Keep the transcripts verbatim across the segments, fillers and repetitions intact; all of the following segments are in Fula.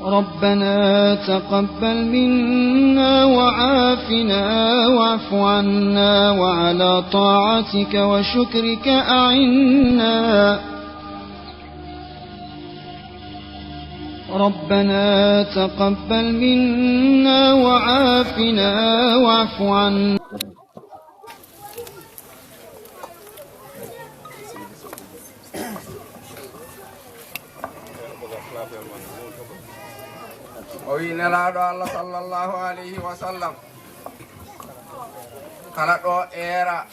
ربنا تقبل منا وعافنا واعف عنا وعلى طاعتك وشكرك أعنا. ربنا تقبل منا وعافنا واعف عنا. O wi Nelaaɗo Allah sallallahu alayhi wa sallam, kala ɗo eera,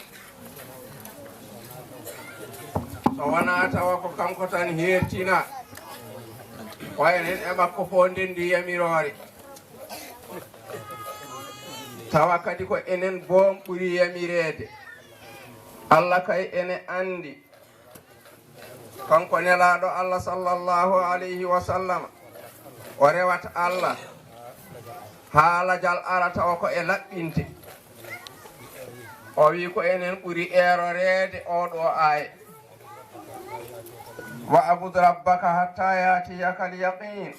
so wonaa tawa ko kanko tan heertina, ko enen e makko fof ndenndi yamiroore. Tawa kadi ko enen boom ɓuri yamireede. Allah kay ene anndi. Kanko Nelaaɗo Allah sallallahu alayhi wa sallam, o rewata Allah, haalajal ara tawa ko e laɓɓinde. O wi ko enen ɓuri eeroreede oo ɗoo aaye. Wa abud rabbaka hatta yaatiyaka al yaqin.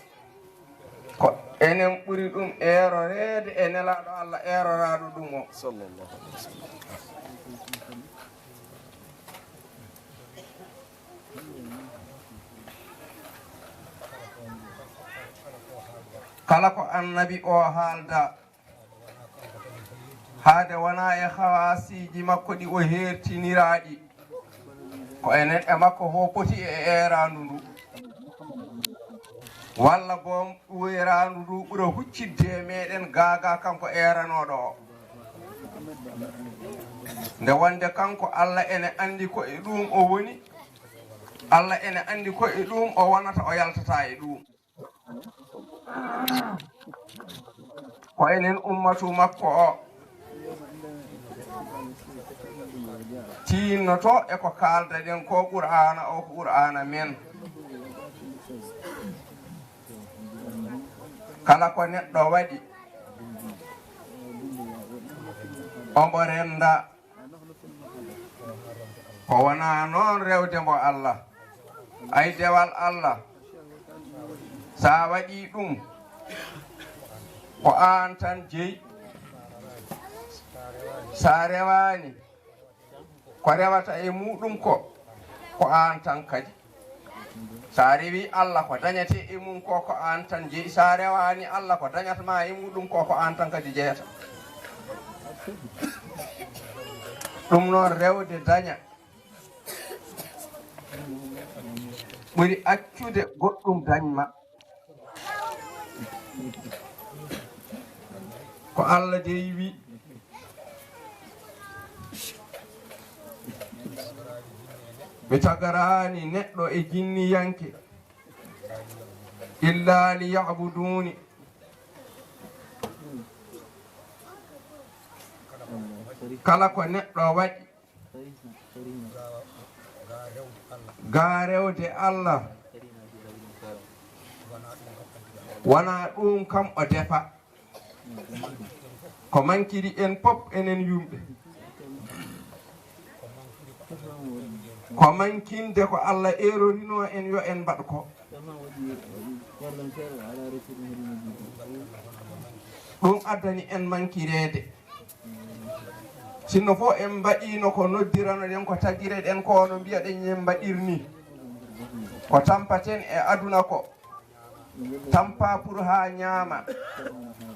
Ko enen ɓuri ɗum eeroreede e Nelaaɗo Allah eeroraaɗo ɗum o. Sallallahu alaihi wasallam. Kala ko annabi o haalda, haade wona e hawaasiiji makko ɗi o heertiniraaɗi, ko enen e makko fof poti e eeraandu ndu. Walla boom ɗuweeraandu ndu ɓura huccitde e meɗen gaaga kanko eeranooɗo o. Nde wonde kanko Allah ene anndi ko e ɗum o woni, Allah ene anndi ko e ɗum o wonata, o yaltata e ɗum. Ko enen ummatu makko o tiinnoto e ko kaaldaɗen ko Qur'aana o, ko Qur'aana men. Kala ko neɗɗo waɗi, omo rennda. Ko wonaa noon rewde mbo Allah. Ay dewal Allah, so a waɗii ɗum, ko aan tan jeyi. So a rewaani, ko rewata e muuɗum ko, ko aan tan kadi. So a rewii Allah, ko dañetee e mum ko, ko aan tan jeyi. So a rewaani Allah, ko dañata ma e muuɗum ko, ko aan tan kadi jeyata. Ɗum noon, rewde daña ɓuri accude goɗɗum dañ ma. Ko Allah dey wi, mi tagaraani neɗɗo e jinniyanke illa li ya'buduni. Kala ko neɗɗo waɗi ga rewde Allah, wona ɗum kam o defa. Ko mankiri en pop enen yumɓe. Ko mankinde ko Allah eerorino en yo en mbaɗ ko. Ɗum addani en mankireede. Sinno fof en mbaɗiino ko noddiranoɗen, ko tagireɗen ko, no mbiyaɗen en mbaɗir ni. Ko tampaten e aduna ko. Tampa pour haa ñaama.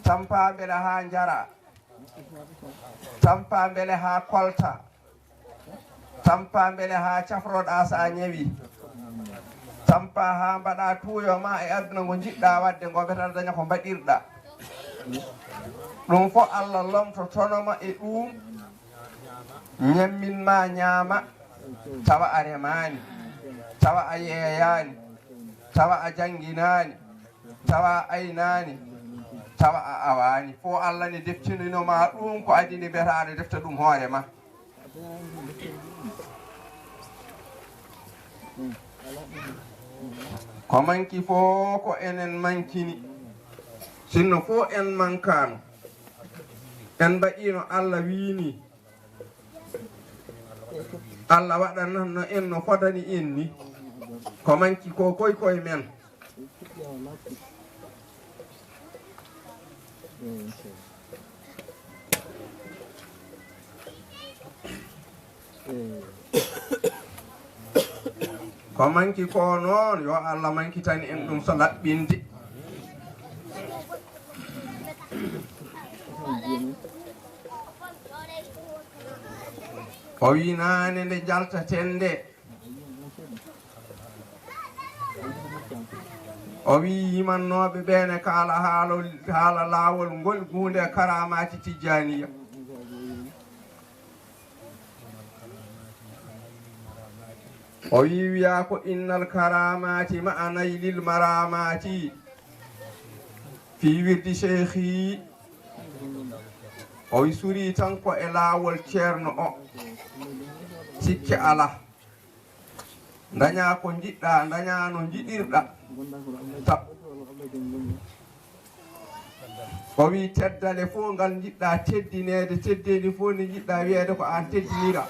Tampa mbele haa njara. Tampa mbele haa kolta. Tampa mbele haa cafroɗa so a ñawi. Tampa haa mbaɗa tuuyo ma e aduna ngo njiɗɗa waɗde ngo, mbete aɗa daña ko mbaɗirɗa. Ɗum fof Allah lomtotono ma e ɗum, ñammin ma ñaama, tawa a remaani, tawa a yeeyaani, tawa a jannginaani, tawa a aynaani, tawa a awaani. Fof Allah ne deftinino ma ɗum ko adii nde mbiyata aɗa defta ɗum hoore ma. Ko manki fof ko enen mankini. Sinno fof en mankaano, en mbaɗiino Allah wiini, Allah waɗanatno en no fodani en ni. Ko manki ko koy koye men. Ko manki ko noon, yo Allah mankitan en ɗum so laɓɓinde. O wi naane nde njaltaten nde, o wi yimannooɓe ɓe ne kaala haala, haala laawol ngol guunde karaamaati tijjaaniya. O wi wiya ko innal karaamaati ma'a naylil maraamaati. Fii wirdi sheykhi, o wi suri tan ko e laawol ceerno o. Sikke alaa. Ndañaa ko njiɗɗaa, ndañaa no njiɗirɗaa. Ta-, o wi teddale fof ngal njiɗɗaa teddineede, teddeendi fof ndi njiɗɗaa wiyeede ko aan teddinira.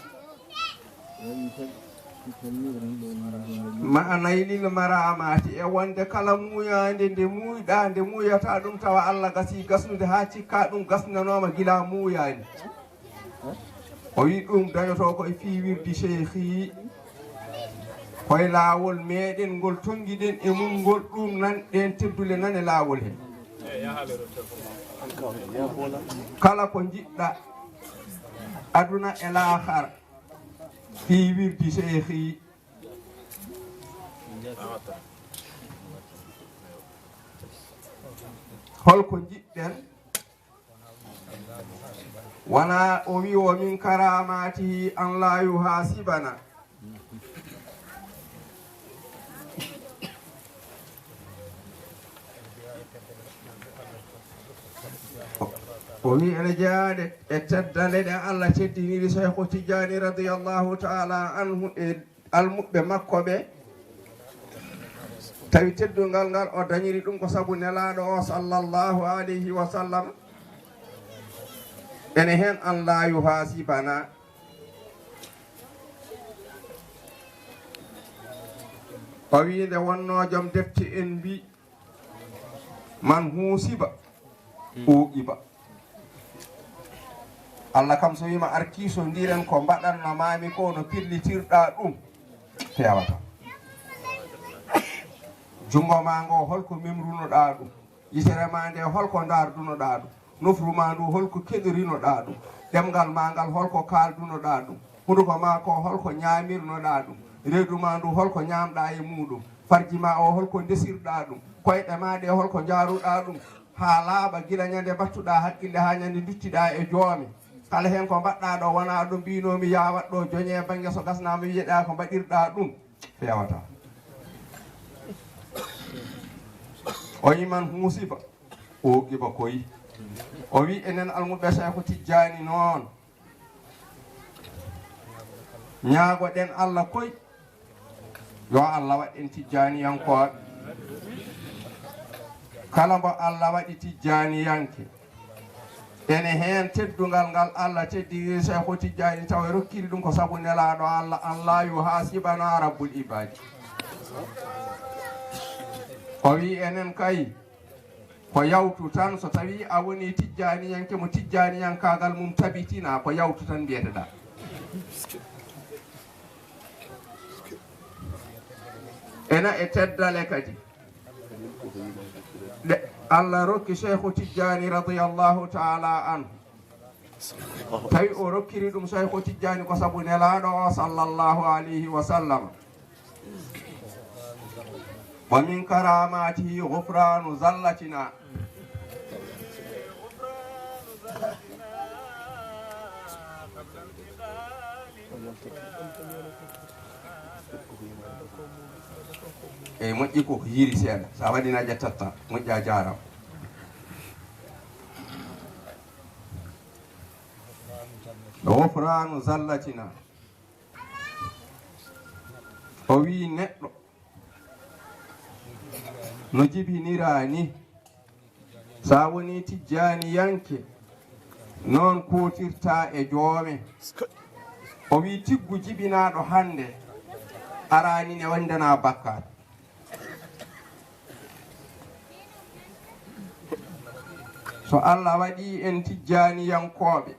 Ma'a naylil maraamaati, e wonde kala muuyaande nde muuyɗaa, nde muuyataa ɗum tawa Allah gasii gasnude haa cikkaa ɗum gasnanooma gila muuyaani. O wi ɗum dañotoo ko e fii wirdi sheykhi, ko e laawol meeɗen ngol tonngiɗen e mum ngol, ɗum nan, ɗeen teddule nan e laawol he. Kala ko njiɗɗaa aduna e laakhara fii wirdi sheykhi. Holko njiɗɗen? Wona o wi o min karaamaatihi an laa yuhaasibana. O wi ene jeyaade e teddale ɗe Allah teddiniri Seykhu Tijjaani radiyallahu taala anhu e almuɓɓe makko ɓe, tawi teddungal ngal o dañiri ɗum ko sabu Nelaaɗo o sallallahu alayhi wa sallam. Ene heen an laa yuhaasibana. O wi nde wonnoo joom defte en mbi, man huusiba, uuqiba. Allah kam so wiima ar kiisondiren ko mbaɗanno maami ko no pirlitirɗaa ɗum, feewata. Junngo maa ngo holko memrunoɗaa ɗum? Yitere maa nde holko ndaardunoɗaa ɗum? Nofru maa ndu holko keɗorinoɗaa ɗum? Ɗemngal maa ngal holko kaaldunoɗaa ɗum? Hunuko maa ko holko ñaamirnoɗaa ɗum? Reedu maa ndu holko ñaamɗaa e muuɗum? Farji maa o holko ndesirɗaa ɗum? Koyɗe maa ɗe holko njaaruɗaa ɗum? Haa laaɓa gila ñande mbattuɗaa haqqille haa ñande nduttiɗaa e joome. Kala heen ko mbaɗɗaa ɗo wonaa ɗo mbiinoomi yaa waɗ ɗo joñe bannge so gasnaama wiyeɗaa ko mbaɗirɗaa ɗum. Feewata. O iman huusiba. O qiba koyi. O wi enen almuɓɓe Seeku Tijjaani noon. Ñaagoɗen Allah koy. Yo Allah waɗ en tijjaaniyankooɓe. Kala mbo Allah waɗi tijjaaniyanke, ene heen teddungal ngal Allah teddiri Seeku Tijjaani tawa rokkiri ɗum ko sabu Nelaaɗo Allah, an laa yuhaasibana rabbul ibaadi. O wi enen kay, ko yawtu tan, so tawi a woni tijjaaniyanke mo tijjaaniyankaagal mum tabitina, ko yawtu tan mbiyeteɗaa. Ena e teddale kadi ɗe Allah rokki Seeku Tijjaani radiyallahu taala anhu. Tawi o rokkiri ɗum Seeku Tijjaani ko sabu Nelaaɗo o sallallahu alayhi wa sallam. Wa min karaamatihi gufraanu zallatina. Eyi, moƴƴi ko ko yiiri seeɗa. So a waɗi na ƴettatta. Moƴƴa, jaaraama. Gufraanu zallatina. O wii neɗɗo no jibinira ni, so a woni tijjaaniyanke, noon kuutirta e joome. O wii tiggu jibinaaɗo hannde araani ne wandana bakkaat. To Allah waɗi en tijjaaniyankooɓe,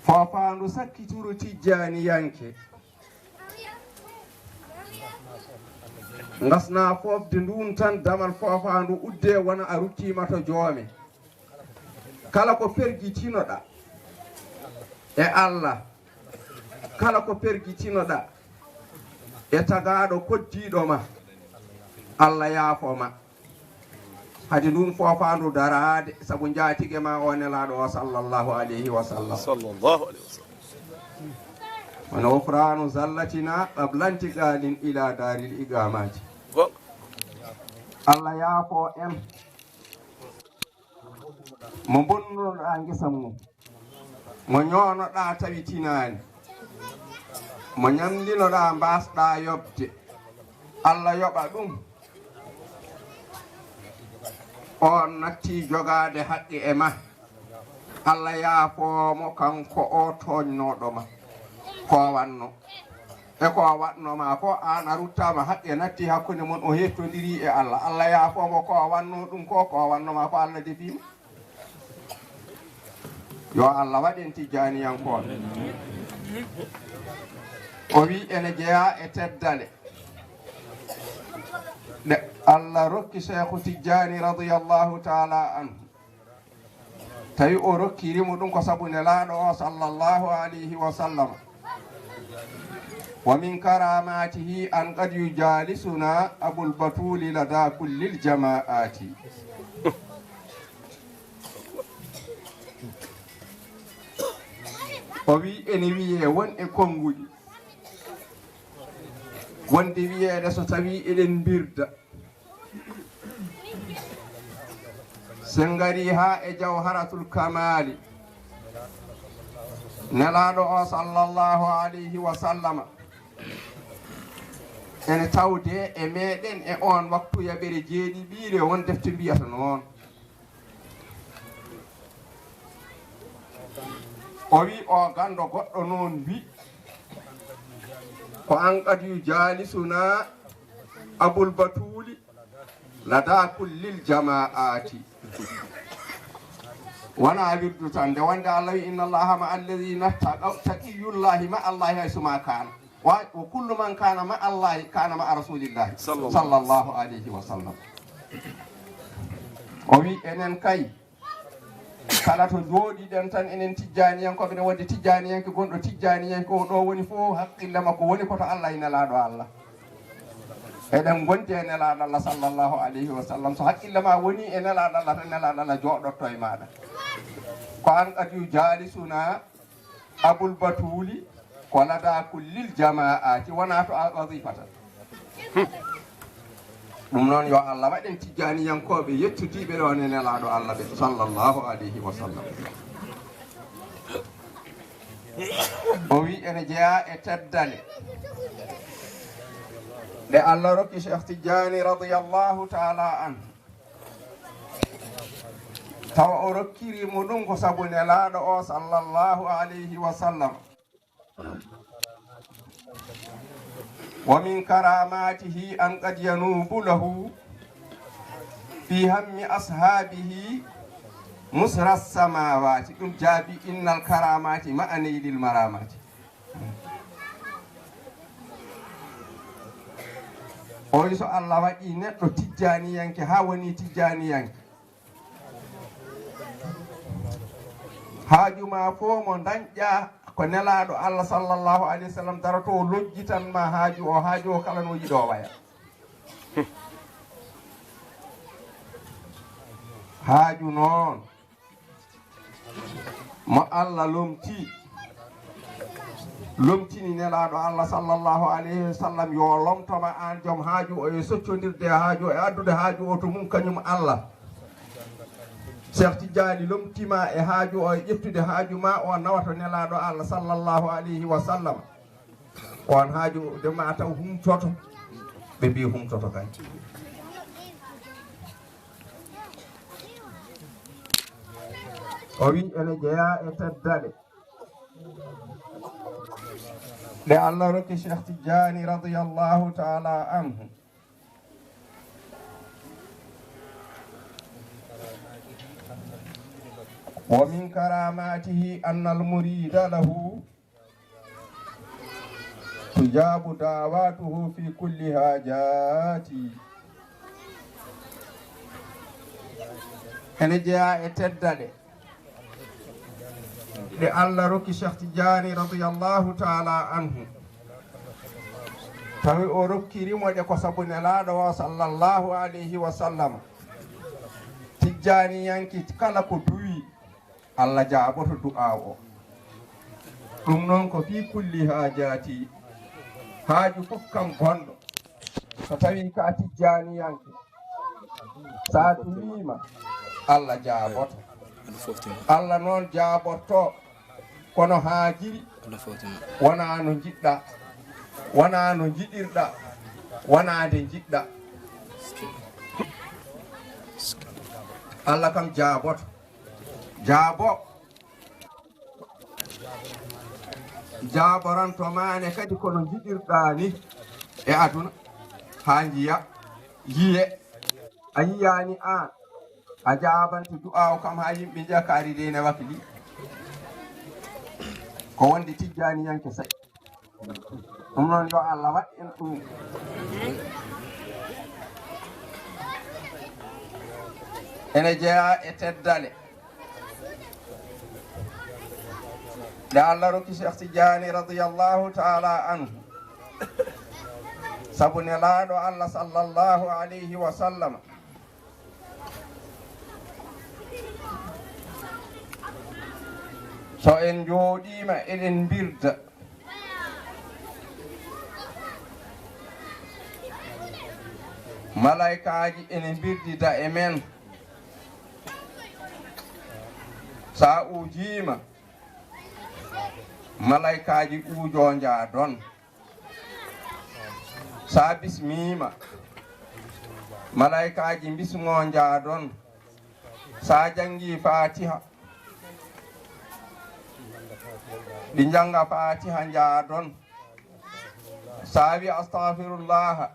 foofaandu sakkituru tijjaaniyanke, ngasna foofde ndun tan damal foofaandu udde wona a ruttiima to joome. Kala ko pergitinoɗa e Allah, kala ko pergitinoɗa e tagaaɗo koddiiɗo ma, Allah yaafo ma. Hadi ndun foofaandu daraade sabu njaatige ma o Nelaaɗo o sallallahu alayhi wa sallam. Sallallahu alayhi wa sallam. Wona ghufraanu zallatina qabla intiqalin ila daaril iqaamati. Gonga. Allah yaafo en. Mo bonnunoɗaa ngesa mum, mo ñoonoɗaa tawi tinaani, mo ñamndinoɗaa mbaasɗaa yoɓde, Allah yoɓa ɗum. On natti jogaade haqqe e ma. Allah yaafoo mo kanko o tooñnooɗo ma. Ko wanno. E ko o waɗnoo ma ko, aan a ruttaama haqqe natti hakkunde mon, o hettondiri e Allah. Allah yaafoo mo ko o wannoo ɗum ko, ko o wannoo ma ko, Allah defii mo. Yo Allah waɗ en tijjaaniyankooɓe. O wi ene jeyaa e teddale ɗe Allah rokki Seekhu Tijjaani radiyallahu taala anhu. Tawi o rokkiri mo ɗum ko sabu Nelaaɗo o sallallahu alayhi wa sallam. Wa min karamatihi an qad yujalisuna Abul Batuli lada kullil jamaati. O wi ene wiye won e konnguɗi wonde wiyeede so tawi eɗen mbirda. Sen ngari haa e Jawharatul Kamaali, Nelaaɗo o sallallahu alayhi wa sallama, ene tawde e meɗen e on waktu yaɓere jeeɗiɓiire, won defte mbiyata noon. O wi o ganndo goɗɗo noon wi, ko an qad yujalisuna Abul Batuli lada kullil jamaati. Wona wirdu tan, nde wonde Allah wi, inna Allaha ma alladhina ttaqaw, taqiyullahi ma Allahi haysu ma kana. Wa, wa kullu man kana ma Allahi kana ma Rasulillahi sallallahu alayhi wa sallam. O wi enen kay, kala to jooɗiɗen tan, enen tijjaaniyankooɓe, ne wonde tijjaaniyanke gonɗo tijjaaniyanke o ɗo woni fof, haqqille makko woni ko to Allah e Nelaaɗo Allah. Eɗen ngondi e Nelaaɗo Allah sallallahu alayhi wa sallam. So haqqille ma woni e Nelaaɗo Allah tan, Nelaaɗo Allah jooɗotto e maaɗa. Ko an qad yujalisuna Abul Batuli ko lada kullil jamaati, wona to a wazifata. Ɗum noon, yo Allah waɗ en tijjaaniyankooɓe yettudiiɓe ɗo ne Nelaaɗo Allah ɓe sallallahu alayhi wa sallam. O wi ene jeyaa e teddale ɗe Allah rokki Cheikh Tijjaani radiyallahu taala anhu. Tawa o rokkiri mo ɗum ko sabu Nelaaɗo o sallallahu alayhi wa sallam. Wa min karamatihi an qad yanubu lahu fi hammi ashabihi musra samawati. Ɗum jaabi innal karamati ma'anay lil maramati. O wi so Allah waɗi neɗɗo tijjaaniyanke, haa woni tijjaaniyanke, haaju ma fof mo dañƴa ko Nelaaɗo Allah sallallahu alayhi wa sallam daroto, o lojjitan ma haaju o, haaju o kala no yiɗo waya. Haaju noon mo Allah lomti, lomtini Nelaaɗo Allah sallallahu alayhi wa sallam, yo lomto ma aan joom haaju o e soccondirde haaju o e addude haaju o to mum kañum Allah. Cheikh Tidiane lomtima e haaju o e ƴettude haaju ma o nawa to Nelaaɗo Allah sallallahu alayhi wa sallam. On haaju de ma taw humtoto, ɓe mbi humtoto kay. O wi ene jeyaa e teddale Nde Allah rokki Cheikh Tidiane radiyallahu ta'ala anhu. ومن كراماته أن المريد له تجاب دعواته في كل حاجات. Ene jeyaa e teddale ɗe Allah rokki Cheikh Tidiane radiyallahu ta'ala anhu. Tawi o rokkiri mo ɗe ko sabu Nelaaɗo o sallallahu alayhi wa sallam. Tijjaaniyanke kala ko duwi, Allah jaaboto du'aaw o. Ɗum noon ko fii kulli haajaati, haaju fof kam bonɗo. So tawii ka Tijjaaniyanke, so a duwiima, Allah jaaboto. Allah noon jaaborto, kono haajiri wonaa no njiɗɗa, wonaa no njiɗirɗa, wonaa nde njiɗɗa. Allah kam jaaboto. Jaabo. Jaaboranto maane kadi kono njiɗirɗaa ni e aduna. Haa njiya, yiye, a yiyaani aan. A jaabante du'aaw kam haa yimɓe njiya kaari de ne wakili. Ko wonde Tijjaaniyanke saɗi. Ɗum noon yo Allah waɗ en ɗum. Ene jeyaa e teddale ɗe Allah rokki Cheikh Tidiane radiyallahu ta'ala anhu. Sabu Nelaaɗo Allah sallallahu alayhi wa sallam. So en njooɗiima eɗen mbirda, malaykaaji ene mbirdida e men. So a uujiima, malaykaaji uujoo njaadon. So a bismiima, malaykaaji mbismoo njaadon. So a janngii Faatiha, ɗi njannga Faatiha njaadon. So a wi astahfirullaha,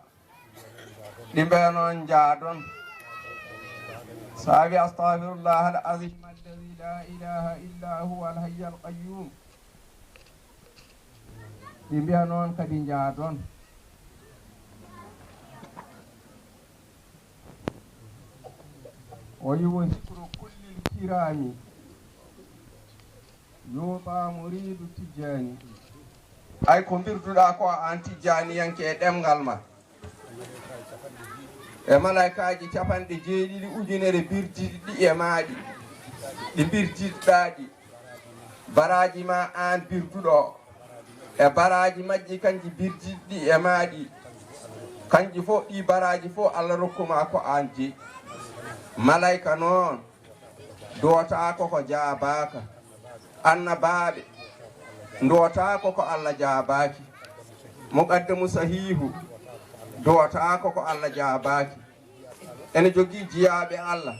ɗi mbiya noon njaadon. So a wi astahfirullaha al azim alladhi la ilaha illa huwa al hayy al qayyum, ɗi mbiya noon kadi njaadon. O wi wo zikru kullil kirami yuta muridu Tijjaani. Ay ko mbirduɗaa ko aan Tijjaaniyanke e ɗemngal ma, e malaykaaji capanɗe jeeɗiɗi ujunere mbirdiɗi e maaɗi, ɗi mbirdiɗɗaa ɗi, baraaji ma aan mbirduɗo o, e baraaji majji kanji mbirdiɗi e maaɗi, kanji fof ɗi baraaji fof Allah rokkuma ko aan jeyi. Malayka noon duwotaako ko jaabaaka. Annabaaɓe nduwotaako ko Allah jaabaaki. Muqaddamu sahiihu duwotaako ko Allah jaabaaki. Ene jogii jiyaaɓe Allah.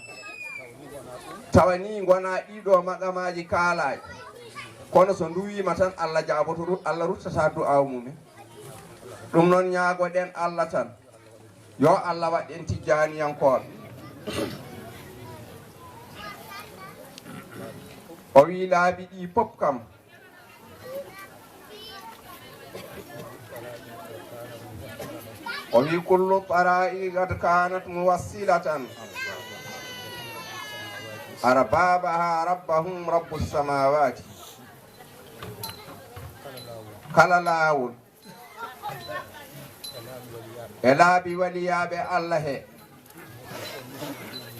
Tawa ni ngonaa ɗiɗo maqamaaji kaalaaɗi. Kono so nduwiima tan Allah jaaboto, ru-, Allah ruttata du'aaw mumen. Ɗum noon ñaagoɗen Allah tan. Yo Allah waɗ en Tijjaaniyankooɓe. O wi laabi ɗi pop kam. O wi kullu tara'iqi qad kanat muwassilatan arbabaha rabbahum rabbus samawati. Kala laawol e laabi waliyaaɓe Allah he,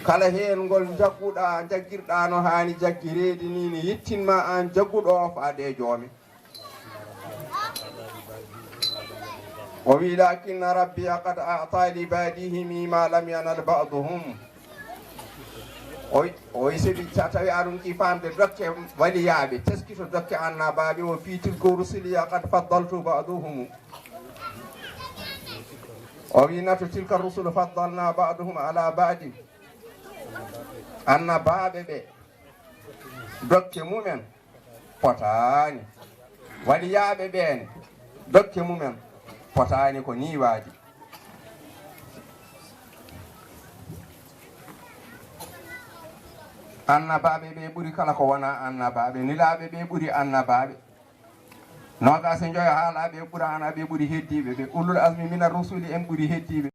kala heen ngol njagguɗaa, njaggirɗaa no haani jaggireede ni, ne yettinma aan jagguɗo o faade e joomi. O wi, "Lakinna rabbi qad a'ta li ba'dihim ma lam yanal ba'duhum." O wi, o wi, sabi so tawi aɗum ki faamde dokke waliyaaɓe, teskito dokke annabaaɓe, o fii, "Tilka rusuli qad faddaltu ba'dahum." O wi, "Nato tilka rusulu faddalna ba'dahum ala ba'di." Annabaaɓe ɓe, dokke mumen potaani. Waliyaaɓe ɓeen, Dokke mumen potaani ko nii waadi. Annabaaɓe ɓe ɓuri kala ko wonaa annabaaɓe, nelaaɓe ɓe ɓuri annabaaɓe. Noogaas e njoyo haalaaɓe Qur'aana ɓe ɓuri heddiiɓe ɓe. Ulul azmi mina rusuli en ɓuri heddiiɓe.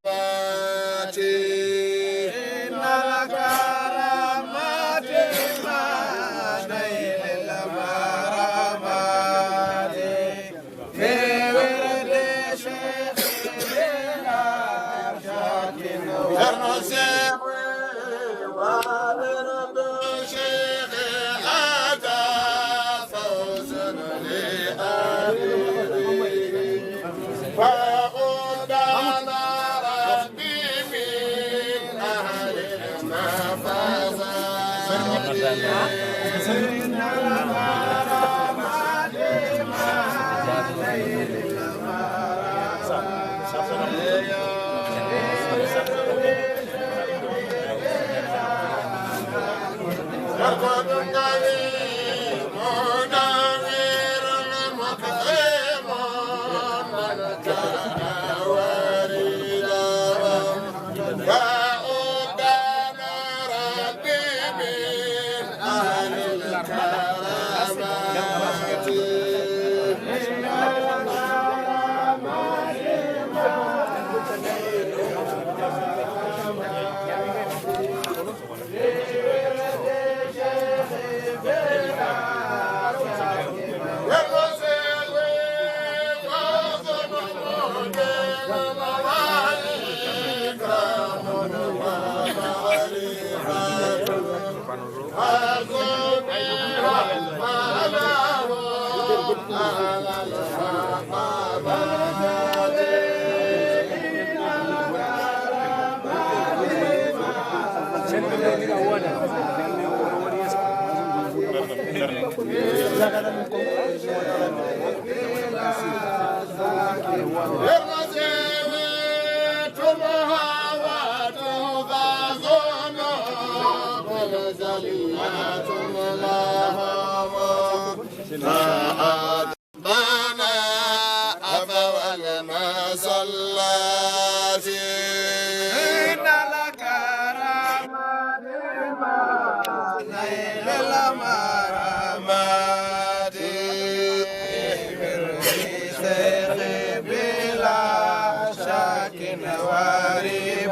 Ceerno Seeku, waɗirɗo Seeku Aada fawzan li abiihi, fa udana rabbi min ahli al-mafaza.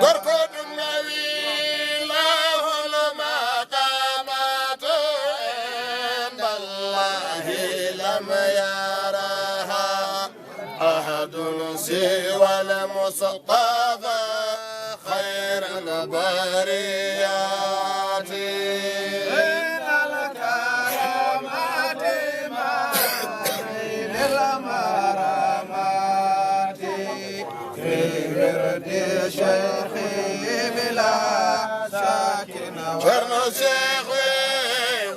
Gorko ɗum nawi lahol maqamatu inda Allahi lam yaraha ahadun siwa al-Mustafa khayra al-bariyati. Inna al-karamati ma lil maramati. Fi wirdi Cheikh bila shakkin. Ceerno Cheikh,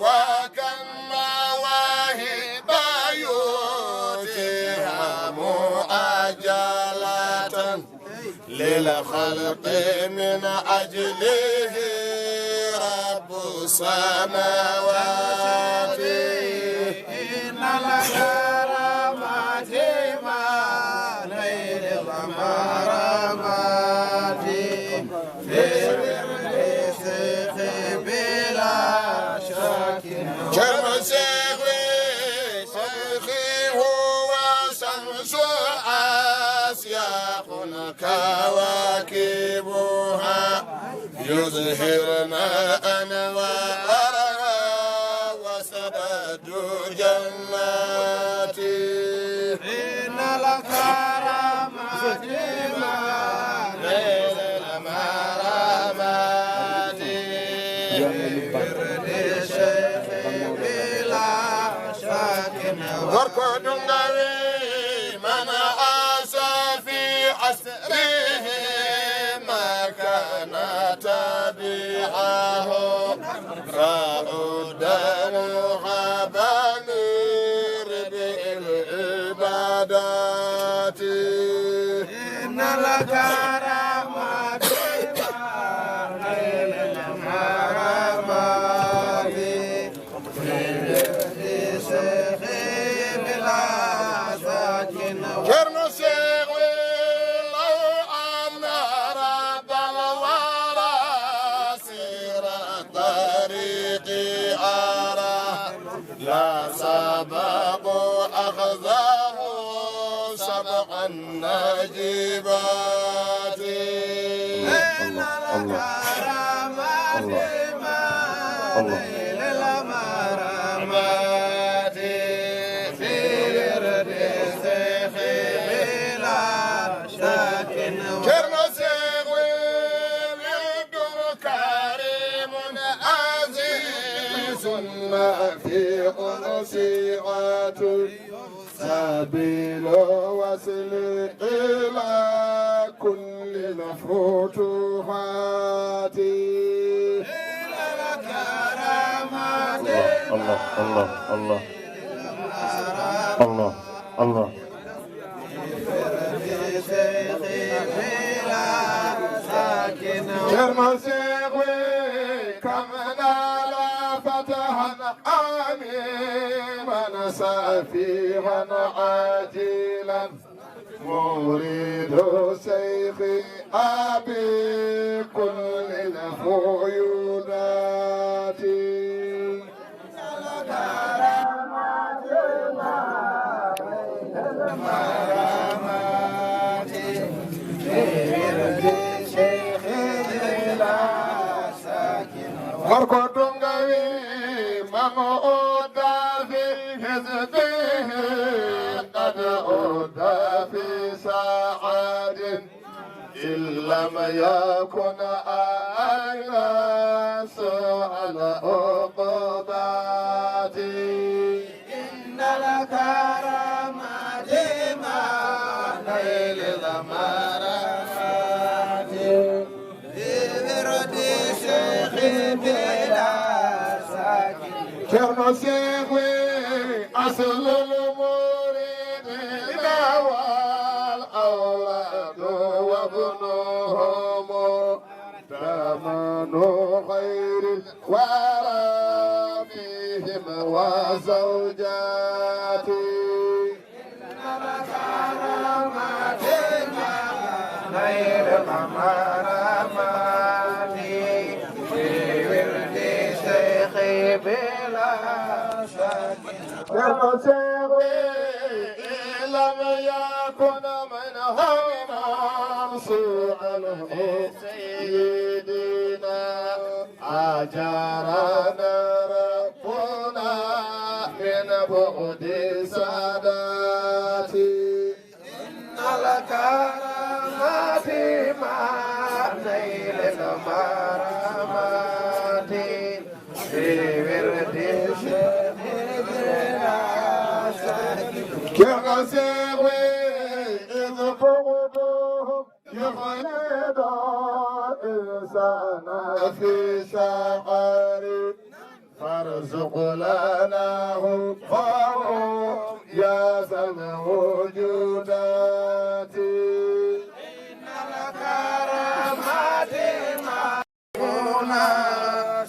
wa kam mawahiba yutiha muajjalatan lil khalqi min ajlihi rabbus samawati. Inna al-karamati ma lil maramati. Fi wirdi Cheikh bila shakkin. Ceerno Cheikh, Cheikh huwa shamsu asyaqun kawakibuha yuzhirna anwaraha wa sabadu jannati. Inna al-karamati ma lil maramati. Wirdi Cheikh bila shakkin. Gorko ɗum nawi man asa fi asrihi ma kana tabi'ahu. Fa'uddaru habani ribil ibadati. Innal karamati ma lil karamati. Fi wirdi Cheikh bila shakkin. طبعا نجيباتي. الله، الله، الله، الله. Ceerno Seex Abdul Karim Aziz, ma fi unsi'atu. سبيل وصل إلى كل الفتوحات. الله، الله، الله، الله. الله، الله. Ceerno Seex wi, كم نال فتحا عميما سفيحا عاجلا. مريد شيخ أبي كل الفيوضات. Gorko Tunga wi, من عد في حزبه قد عد في سعد. إن لم يكن أعلى سوء العقوبات. إن الكرامات ما نيل الغمرات. في ورد الشيخ بلا سكن. Ceerno Seex wi, أصل المريدين والأولاد وابنهم. ثمن خير الورى فيهم وزوجاتي. نيل ممراتي في ورد شيخي بلا شك. Ceerno Seex wi, إن لم يكن منهم سوء سيدنا أجارنا ربنا من بعد ساداتي. إن الكرامات ما نيل المرامات في ورد الشيخ بلا شك. Ceerno Seex wi, إذ بعدهم يخلد الإنسان في سقر. فارزق لنا حبهم يا ذا الوجودات. إن الكرامات ما هنا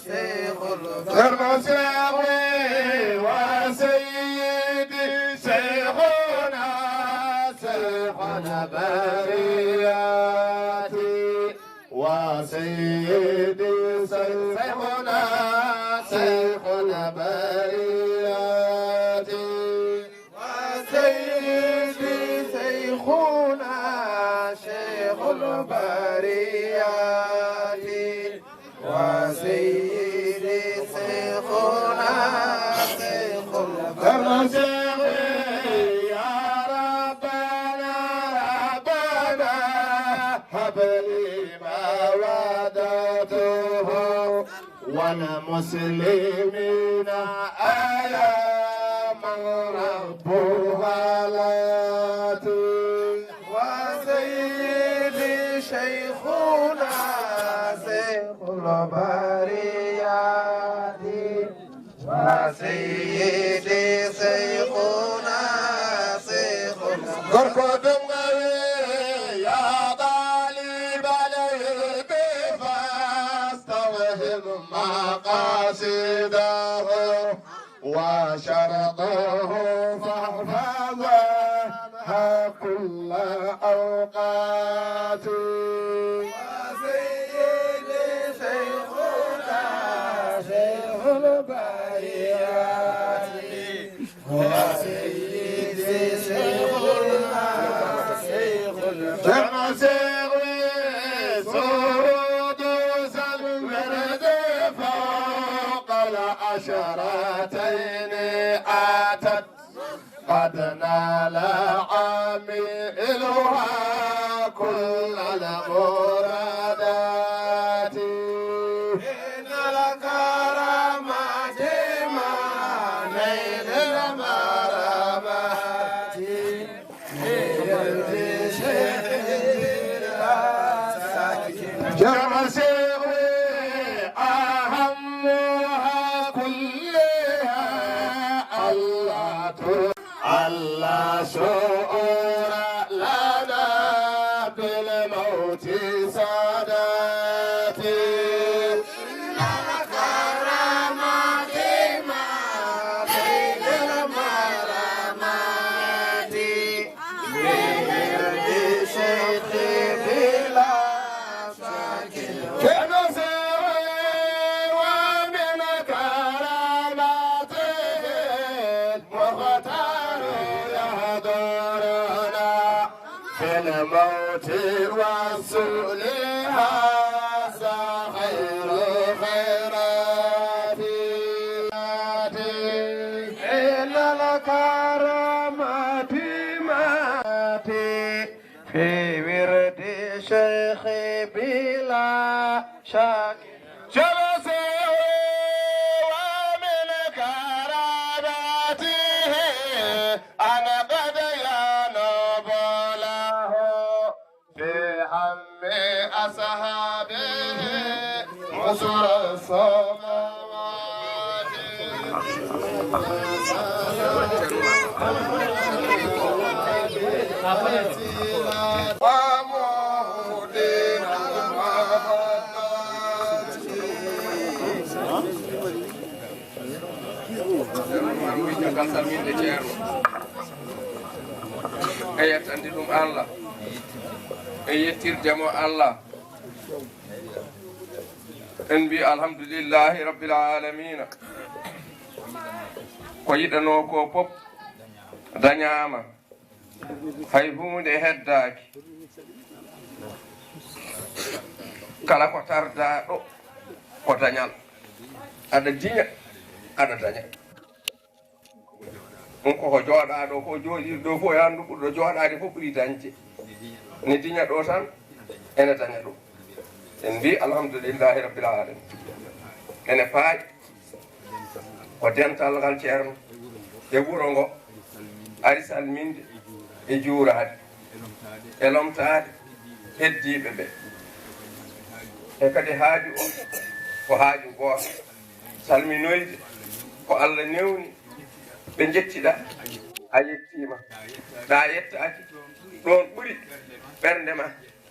شيخ البريات. Ceerno Seex wi, وسيدي شيخنا شيخ البريات. وسيدي شيخنا شيخ البريات. وسيدي شيخنا شيخ البريات. وسيدي شيخنا شيخ البريات. يا ربنا، ربنا، هب لي ما وددته والمسلمين آية من ربها لاتي. وسيدي شيخنا شيخ البريات. وسيدي شيخنا شيخ البريات. Gorko Tunga wi, يا طالب العلم فاستوهم مقاصده وشرطه فاحفظها كل أوقات. وسيدي شيخنا شيخ البريات. وسيدي شيخنا سوى سرود الورد فوق العشرتين أتت، قد نال عاملها كل المرادات. إن الكرامات ما نيل المرامات. جمع سيغوي أهمها كلها الله تر-، الله شعور لنا بالموت ساداتي. إن الكرامات ما بين المرامات. في الموت والسؤل هذا خير خيرات. إن الكرامات ماتي في ورد شيخ بلا شك. شمسه ومن كراماته أن قد ينوب له في هم أصحابه مصر السماوات. E yettande ɗum Allah, e yettirde mo Allah, en mbi alhamdulillahi rabbil alamina. Ko yiɗanoo ko pop dañaama. Hay huunde heddaaki. Kala ko tardaaɗo ko dañal. Aɗa diña, aɗa daña. Ɗum koko jooɗaaɗo, ko jooɗiiɗo ɗo fof e anndu ɓurɗo jooɗaade fof ɓuri dañde. Ne diña ɗo tan, ene daña ɗum. En mbi alhamdulillahi rabbil alamin. Ene faaƴi. Ko dental ngal ceerno e wuro ngo ari salminde e juuraade e lomtaade heddiiɓe ɓe. E kadi haaju o ko haaju gooto, salminoyde ko Allah newni ɓe njettiɗa, a yettiima, ɗa yettaaki ɗoon ɓuri ɓernde ma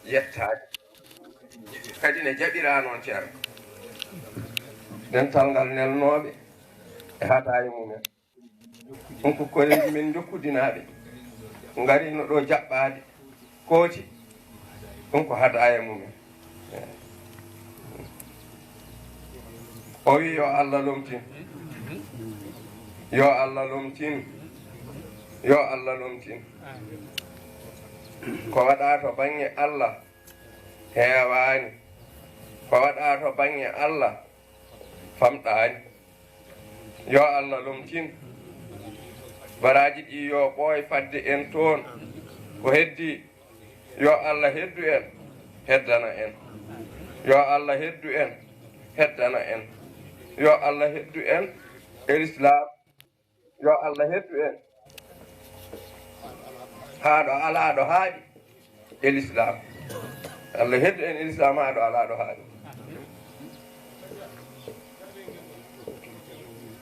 yettaade. Kadi ne jaɓira noon ceerno. Dental ngal nelnooɓe e hadaya mumen. Ɗum ko koreeji men njokkudinaaɓe. Ngarino ɗo jaɓɓaade kooti. Ɗum ko hadaya mumen. O wi yo Allah lomtin. Yo Allah lomtin. Yo Allah lomtin. Ko waɗa to baŋŋe Allah heewaani. Ko waɗa to baŋŋe Allah famɗaani. Yo Allah lomtin. Baraaji ɗi yo ɓooy fadde en toon. Ko heddi, yo Allah heddu en, heddana en. Yo Allah heddu en, heddana en. Yo Allah heddu en e Lislaam. Yo Allah heddu en haa ɗo alaa ɗo haaɗi e Lislaam. Allah heddu en e Lislaam haa ɗo alaa ɗo haaɗi.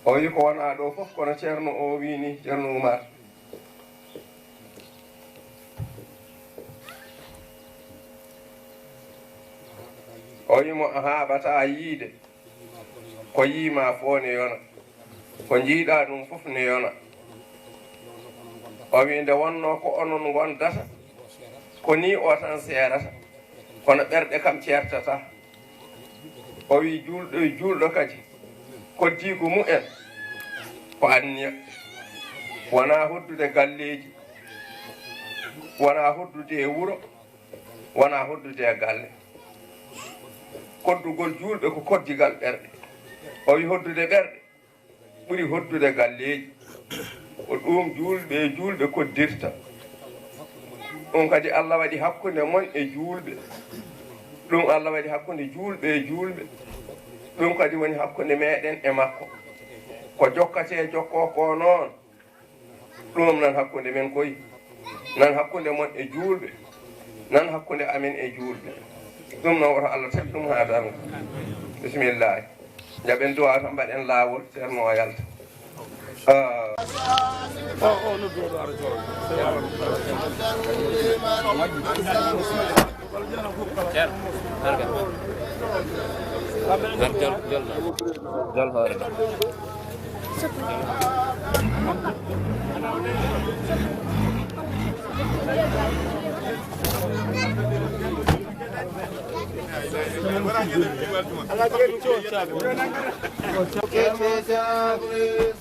O wi ko wonaa ɗo fof, kono Ceerno o wi ni, Ceerno Umar. O wi mo a haaɓataa yiide. Ko yiima fof ne yona, ko njiiɗa ɗum fof ne yona. O wi nde wonno ko onon ngondata, ko ni o tan seerata, kono ɓerɗe kam ceertata. O wi juulɗo e juulɗo kadi, koddiigu mumen ko anniya, wonaa hoddude galleeji, wonaa hoddude e wuro, Wonaa hoddude e galle. Koddugol juulɓe ko koddigal ɓerɗe. O wi hoddude ɓerɗe ɓuri hoddude galleeji. Ko ɗum juulɓe e juulɓe koddirta. Ɗum kadi Allah waɗi hakkunde mon e juulɓe. Ɗum Allah waɗi hakkunde juulɓe e juulɓe. Ɗum kadi woni hakkunde meɗen e makko. Ko jokkatee jokkoo ko noon. Ɗum nan hakkunde men koy, nan hakkunde mon e juulɓe, nan hakkunde amen e juulɓe. Ɗum noon woto Allah teg ɗum haa darnga. Bisimillahi. Njaɓen duwaa tan mbaɗen laawol, Ceerno o yalta. Ah. Jol, jol, jol, jol hoore ɗo.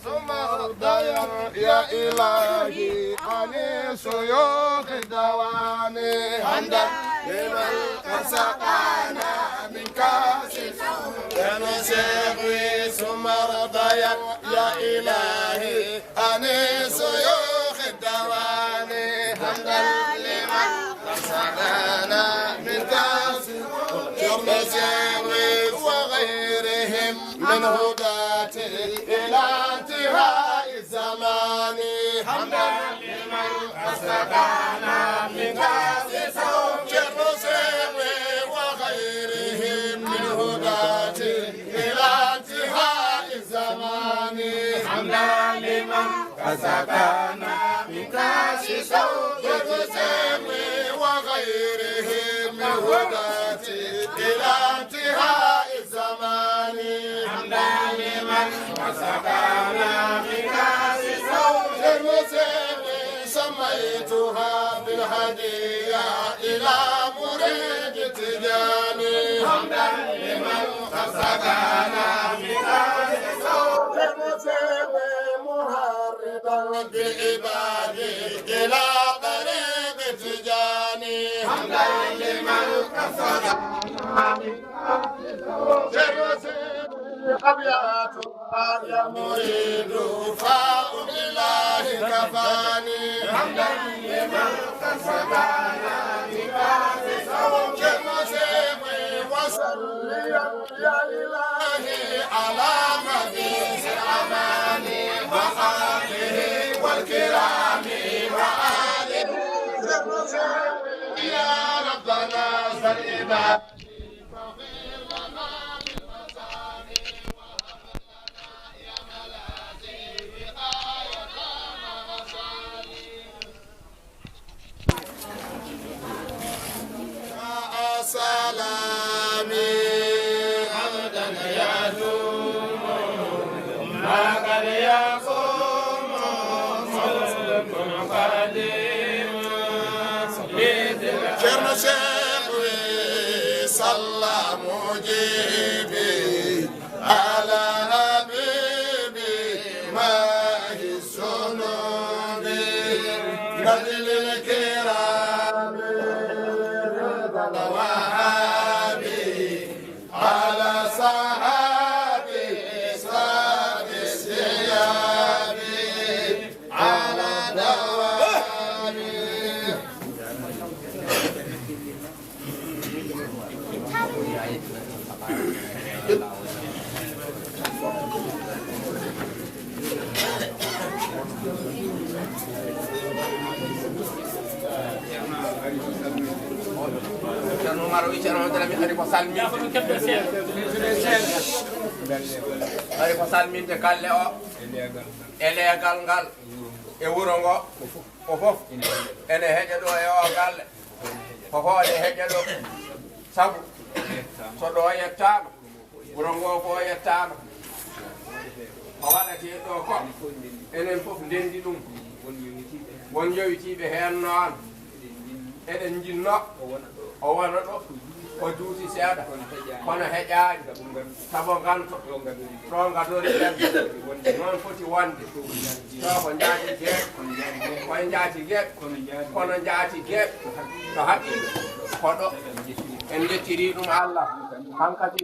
ثم ارض يا إلهي عن شيوخ دواني، حمدا لمن قد سقانا من كاس شيخي. ثم ارض يا إلهي عن شيوخ دواني، حمدا لمن قد سقانا من كاس شيخي وغيرهم من هداة إلى انتهاء الزمان. حمدا لمن أسقانا من كأس شيخ سيوي وغيرهم من هداة إلى انتهاء الزمان. حمدا لمن أسقانا من كأس شيخ سيوي وغيرهم من هداة إلى انتهاء الزمان. حمدا لمن وسقانا من كأس زوج المسيب، سميتها بالهدية إلى مريد تجاني. حمدا لمن وسقانا من كأس زوج المسيب، محرضا بعبادي إلى طريق تجاني. حمدا لمن وسقانا من أبيات يا مريد فاء إلهي كفاني. حمدا لمن قد سقانا من كأس شيخ سيوي وسليا يا إلهي على مقيس الأمان وآله والكرام وآله. يا ربنا سلم. سلامي عبدا يدوم ما قد يقوم ملك قديم. Ceerno Seex wi salla mujibi ala habibi mahi sunubi. Najlil kirami ridal wahabi ala sahabi sabi siyabi ala dawami. Ceerno Umar o wi Ceerno Hamdou Lamine ari ko salminde. Ari ko salminde galle o e leegal ngal e wuro ngo. Ko fof ene heƴa ɗo e o galle. Ko fof ene heƴa ɗo. Sabu so ɗo yettaama, wuro ngo fof yettaama. Ko waɗatee ɗo ko enen fof ndenndi ɗum. Won yowitiiɓe heen noon. Eɗen njinnoo o wona ɗo, o juuti seeɗa, kono heƴaani. Sabu nganto ɗo ngadori ɓen, noon foti wonde. Ɗo ko njaati geeɓe, koye njaati geeɓe, kono njaati geeɓe. To haqiiqa, Koɗo en njettiri ɗum Allah. Hankadi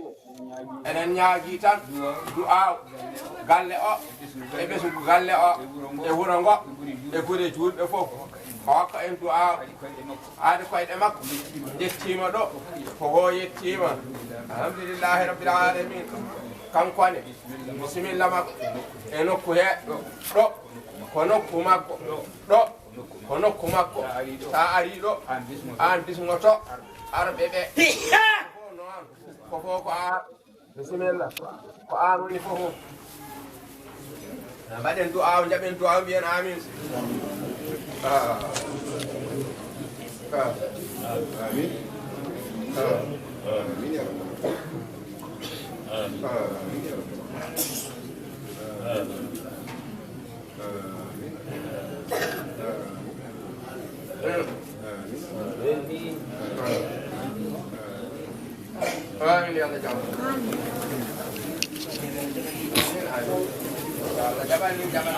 eɗen ñaagi tan du'aaw galle o e ɓesngu galle o e wuro ngo e gure juulɓe fof. O hokka en du'aaw. Aade koyɗe makko njettiima ɗo, ko o yettiima. Alhamdulillahi rabbil alamin. Kanko ne, bisimilla makko e nokku he ɗo, ɗo ko nokku makko, ɗo ko nokku makko. Sa ari ɗo, aan bismoto arɓe ɓe. Ko fof noon, ko fof ko aan. Bisimilla. Ko aan woni fof. Mbaɗen du'aaw, njaɓen du'aaw, mbiyen amin. Ah. Ah. Amin. Ah. Amin ya rabbal alamin. Amin ya rabbal alamin. Amin. Amin. Amin. Amin. Yo Allah jaɓan. Amin. Yo Allah jaɓan, min jaɓan.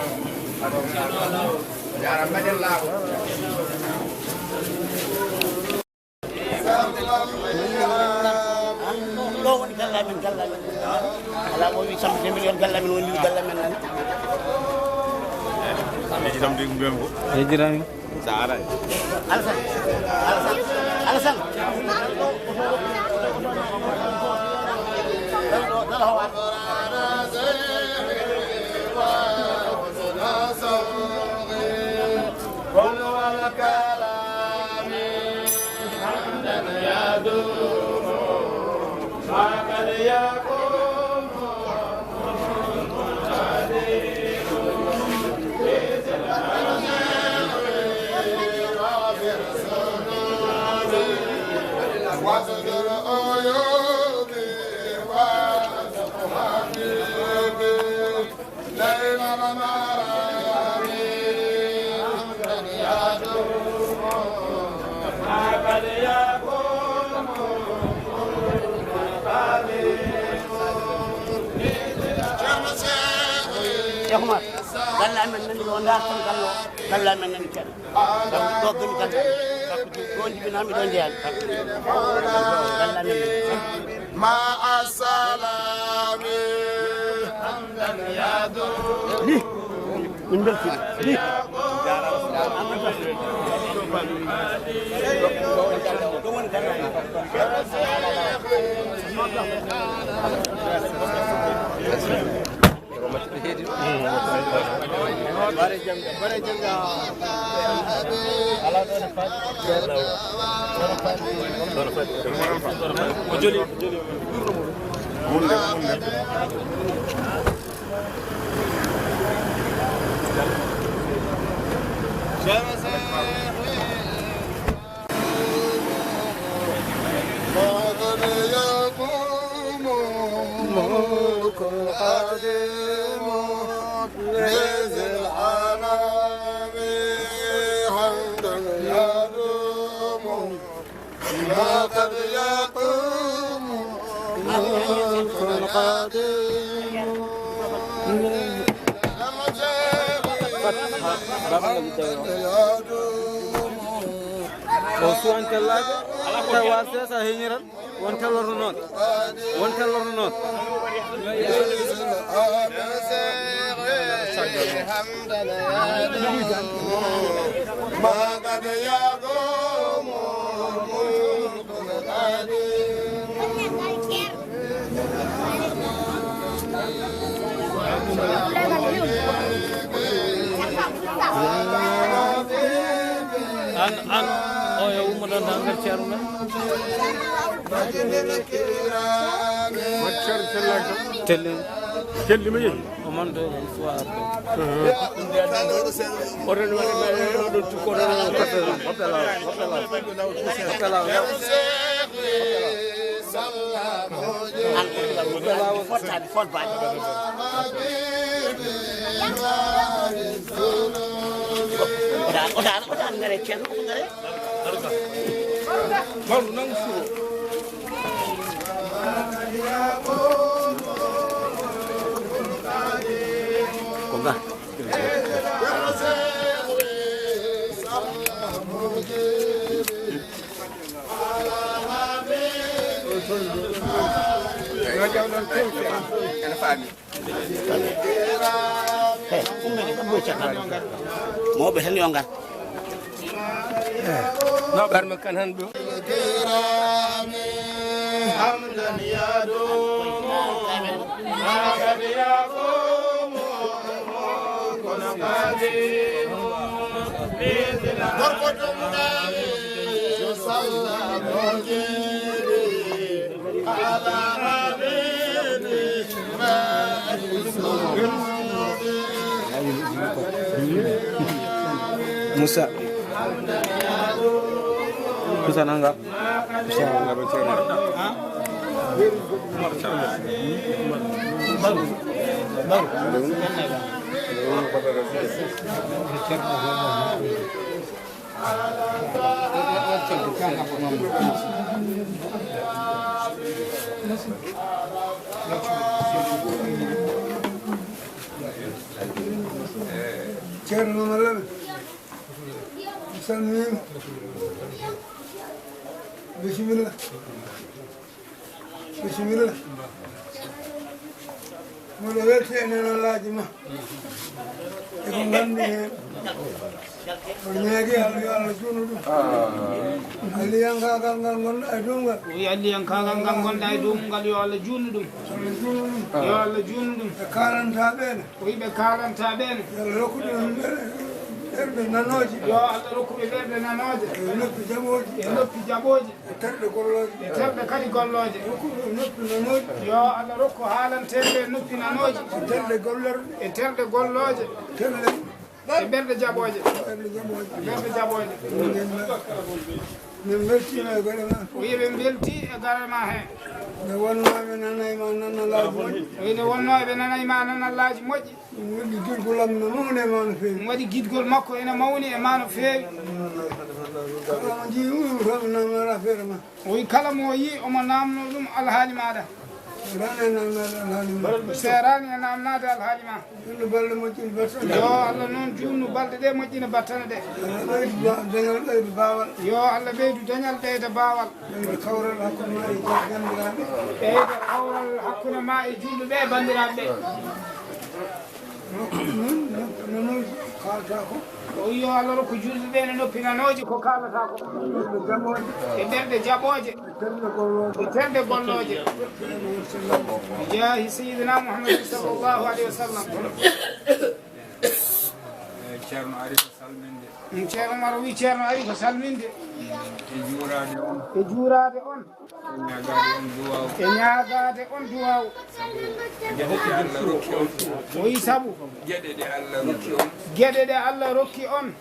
Jaaraama, mbaɗen laawol. Ɗo woni galle amen, galle amen. Alaa mo wi Samba Dembel yon galle amen woni, galle amen nani. Yejjitami de ko mbiyami ko. Yejjitami. Sa aray. Alassane. Alassane. Alassane. كل الكلام حمدا يدوم ما قد يقوم. واستر عيوبي وارزق حبيبي ليل المنام حمدا يدوم ما قد يقوم. Cheikh Oumar, galle amen nani ɗo, ndarton galle o, galle amen nani ceerno. Ɗo goni galle amen. Ɗo jibinami, ɗo jeeyami. Galle amen nani. مع السلامة. Ni, min mbeltiima. Ni. Bare janga, bare janga. Ko joli, ko joli. ما قد يقوم ملك القديم لذي الأنام حمدا يدوم ما قد يقوم ملك القديم. O suwan tellaajo, tawa seesa heñiral, won tellorno noon, won tellorno noon. ما قد يقوم ملك القديم. Aan, aan, o yo ummo ɗoon tan nder ceerno men. Tellen. Tellen. Tellen mi yehi. O man ɗo, histoire ɗo. Oɗon waɗa, oɗon tukko, oɗon waɗa. Hoppe law, hoppe law, hoppe law. An ko fotaani fotbaade. Oɗa, oɗa, oɗa ngare ceerno, ko ngare. Mawɗo nan suwo. Ko ga. Ene faami. Mawɓe tan yo ngar. Barma kan han ɗo. Gorko ɗum ɗawi, salla mo keewi. Musa. Musa nanga. Musa nanga. Ceerno Mamadou Lamine, mi salminiima. Bisimilla. Bisimilla. Mboɗo welti e nenalaaji ma. E ko nganmi heen. Mboɗo ñaagi Allah, yo Allah juutnu ɗum. Alliyankaagal ngal ngonɗa e dow ngal. Wi alliyankaagal ngal ngonɗa e dow ngal, yo Allah juutnu ɗum. Allah juutnu ɗum. Yo Allah juutnu ɗum. Ɓe kaalanta ɓeene. O wi ɓe kaalanta ɓeene. Yo Allah rokku ɓe ɓerɗe nanooje. Yo Allah rokku ɓe ɓerɗe nanooje. E noppi jaɓooje. E noppi jaɓooje. E terɗe gollooje. E terɗe kadi gollooje. Rokku ɓe noppi nanooje. Yo Allah rokku haalanteeɓe noppi nanooje. E terɗe gollorɗe. E terɗe gollooje. Terɗe. E ɓerɗe jaɓooje. Ɓerɗe jaɓooje. E ɓerɗe jaɓooje. Min mbeltiima e galle ma. O wiyi ɓe mbelti e galle ma he. Nde wonnoo ɓe nanay ma nanalaaji moƴƴi. O wiyi nde wonnoo ɓe nanay ma nanalaaji moƴƴi. Ɗum waɗi giɗgol am no mawni e ma no feewi. Ɗum waɗi giɗgol makko ene mawni e ma no feewi. Kala mo njii ɗum, tan namnata feere ma. O wi kala mo yii omo namno ɗum alhaali maɗa. Seeraani e namnaade alhaali ma. Seeraani e namnaade alhaali ma. Yo Allah balɗe moƴƴin battane. Yo Allah noon juutnu balɗe ɗe, moƴƴina battane ɗe. Yo Allah ɓeydu ba-, dañal ɓeydu baawal. Yo Allah ɓeydu dañal ɓeyda baawal. Ɓeydu kawral hakkunde ma e banndiraaɓe. Ɓeyda kawral hakkunde ma e juulɓe ɓe e banndiraaɓe ɓe. Rokku ɓe noon, noppi nanooji kaalata ko. O wi yo Allah rokku juulɓe ɓe ne noppi nanooji ko kaalata ko. Ɓerɗe jaɓooje. E ɓerɗe jaɓooje. E terɗe gollooje. E terɗe gollooje. Jaahi Sayyidina Muhammadin sallallahu alayhi wa sallam. Eh, Ceerno ari ko salminde. Mm, Ceerno Umar wi Ceerno ari ko salminde. E juuraade on. E juuraade on. E ñaagaade on duwaaw. E ñaagaade on duwaaw. Geɗe ɗe Allah rokki on. O wi sabu. Geɗe ɗe Allah rokki on. Geɗe ɗe Allah rokki on.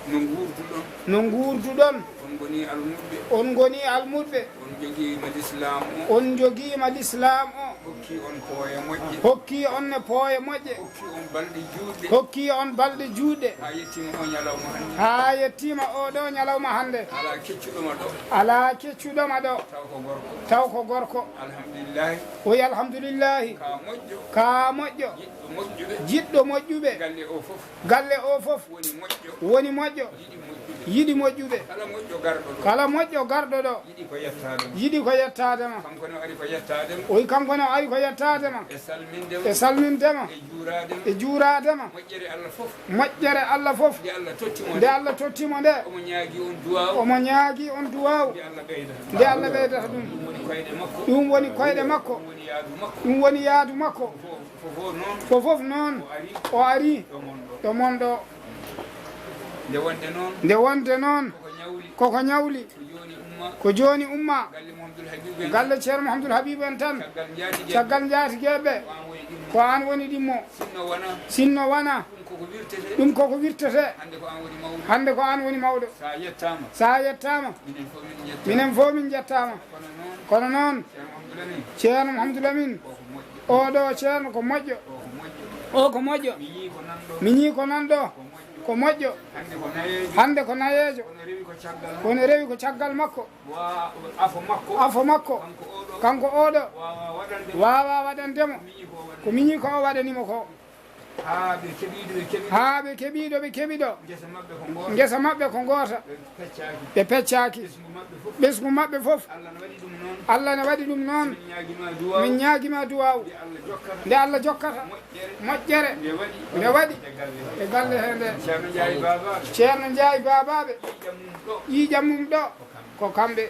No nguurduɗon. No nguurduɗon. On ngoni almuɓɓe. On ngoni almuɓɓe. On njogiima lislaam o. On njogiima lislaam o. Hokki on pooye moƴƴe. Hokki on ne pooye moƴƴe. Hokki on balɗe juutɗe. Hokki on balɗe juutɗe. Haa yettiima o ñalawma hannde. Haa yettiima o ɗo ñalawma hannde. Alaa keccuɗo ma ɗo. Alaa keccuɗo ma ɗo. Taw ko gorko. Taw ko gorko. Alhamdulillahi. O wi alhamdulillahi. Ka moƴƴo. Ka moƴƴo. Jiɗɗo moƴƴuɓe. Jiɗɗo moƴƴuɓe. Galle o fof. Galle o fof. Woni moƴƴo. Woni moƴƴo. Yiɗi moƴƴuɓe. Yiɗi moƴƴuɓe. Kala moƴƴo garɗo ɗo. Kala moƴƴo garɗo ɗo. Yiɗi ko yettaade ma. Yiɗi ko yettaade ma. Kanko ne o ari ko yettaade ma. O wi kanko ne o ari ko yettaade ma. E salminde ma. E salminde ma. E juuraade ma. E juuraade ma. Moƴƴere Allah fof. Moƴƴere Allah fof. Nde Allah totti mo nde. Nde Allah totti mo nde. Omo ñaagi on duwaaw. Omo ñaagi on duwaaw. Nde Allah ɓeydata. Nde Allah ɓeydata ɗum. Ɗum woni koyɗe makko. Ɗum woni koyɗe makko. Ɗum woni yaadu makko. Ɗum woni yaadu makko. Fof, fof noon. Fof, fof noon. O ari. O ari. Ɗo mon ɗo. Ɗo mon ɗo. Nde wonde noon. Nde wonde noon. Koko ñawli. Koko ñawli. Ko jooni umma. Ko jooni umma. Galle Mouhamadoul Habibou en. Galle Ceerno Mouhamadoul Habibou en tan. Caggal njaatigeeɓe. Caggal njaatigeeɓe. Ko aan woni ɗimmo. Ko aan woni ɗimmo. Sinno wonaa. Sinno wonaa. Ɗum koko wirtete. Ɗum koko wirtete. Hannde ko aan woni mawɗo. Hannde ko aan woni mawɗo. So a yettaama. So a yettaama. Minen fof min njettaama. Minen fof min njettaama. Kono noon. Kono noon. Ceerno Mouhamadoul Amin. Ceerno Mouhamadoul Amin. Koko moƴƴo. Oɗo ceerno ko moƴƴo. O ko moƴƴo. O ko moƴƴo. Mi yii ko nan ɗo. Mi yii ko nan ɗo. Ko moƴƴo. Ko moƴƴo. Hannde ko nayeejo. Hannde ko nayeejo. Kono rewi ko caggal makko. Kono rewi ko caggal makko. Wa-, afo makko. Afo makko. Kanko oɗo. Kanko oɗo. Waawaa waɗande mo. Waawaa waɗande mo. Ko miñi ko o waɗani mo. Ko miñi ko o waɗani mo ko. Haa ɓe keɓi ɗo ɓe keɓi ɗo. Haa ɓe keɓi ɗo ɓe keɓi ɗo. Ngesa maɓɓe ko ngoota. Ngesa maɓɓe ko ngoota. Ɓe peccaaki. Ɓe peccaaki. Ɓesngu maɓɓe fof. Ɓesngu maɓɓe fof. Allah no waɗi ɗum noon. Allah ne waɗi ɗum noon. Min ñaagima duwaaw. Nde Allah jokkata moƴƴere, nde waɗi e galle he nde. Ceerno Njaay Baabaaɓe, ƴiiƴam mum ɗo, ko kamɓe.